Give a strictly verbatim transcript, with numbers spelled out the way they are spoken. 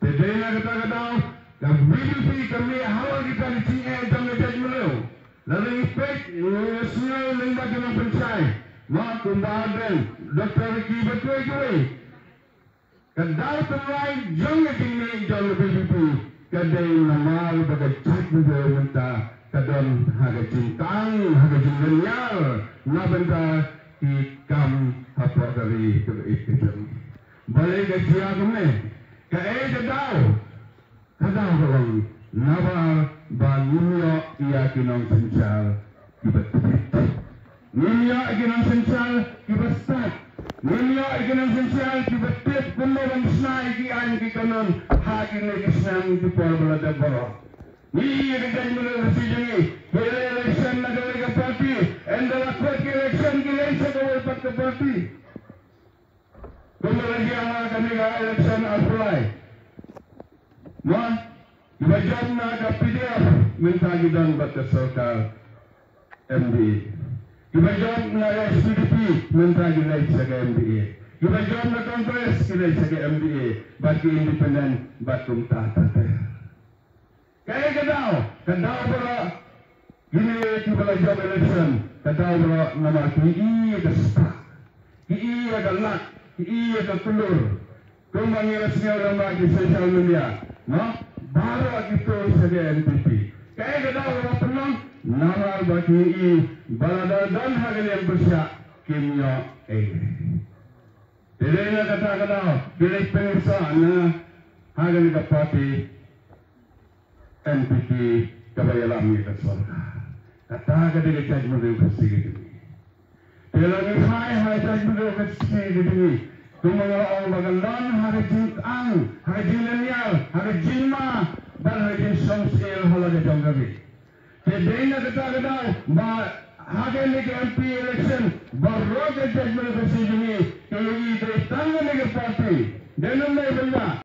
Te dei na kata ka daw ka VPP ka mih halor kita ki jingeh jong ka jaitbynriew. Lada ngi peit, ngi sngew lyngba ki nongpynshai, ma kumba Ardent, Doctor Ricky bad kiwei kiwei. Ka daw tynrai jong ka jingmih jong ka VPP ka dei namar ba ka jaitbynriew mynta ka don ha ka jingtang, ha ka jinglynñiar na bynta ki kam hapoh ka ri kaba ïeit ka jong ngi. Balei ka jia kumne? Kaei ka daw? Ka daw ka long namar ba ngim ïoh ïa ki nongsynshar kiba tbit. Ngim ïoh ïa ki nongsynshar kiba stad. Ngim ïoh ïa ki nongsynshar kiba tip kumno ban shna ïa ki aiñ ki kanun ha kine ki snem ki por ba la dep baroh. Ngi ïa ka jaitbynriew Khasi jong ngi, ki leit election na kawei ka party, ynda la khot ki election ki leit sha kawei pat ka party. Kumba la jia ha kane ka election arphew lai. Mo, kiba jop na ka PDF mynta ki don bad ka sorkar MDA. Kiba jop na ka HSPDP mynta ki leit sha ka MDA. Kiba jop na Congress ki leit sha ka MDA. Bad ki independent bad kumta ter ter. Kaei ka daw? Ka daw baroh kine kiba la jop election, ka daw baroh namar ki ïohi ïa ka spah, ki ïohi ïa ka lad, ki ïohi ïa ka klur. Kumba ngi la sngew lyngba ki social media, no? Baroh ki tur sha ka NPP. Kaei ka daw kaba pynlong? Namar ba ki ïohi ba lada don ha ka liang pyrshah kim ïoh ei. Te dei na kata ka daw ki leit pynïasoh na ha kane ka party NPP kaba ïalam ïa ka sorkar. Kata ka dei ka jaitbynriew Khasi ka jong ngi. Te lada ngi phai ha ka jaitbynriew Khasi ka jong ngi, kumba nga la ong ba ka long ha ka jingtang, ha ka jinglynñiar, ha ka jingma bad ha ka jingsngewsih halor ka jong ka ri. Te dei na kata ka daw ba ha kane ka MP election baroh ka jaitbynriew Khasi jong ngi ka ïohi dei tang kane ka party. Dei namar ba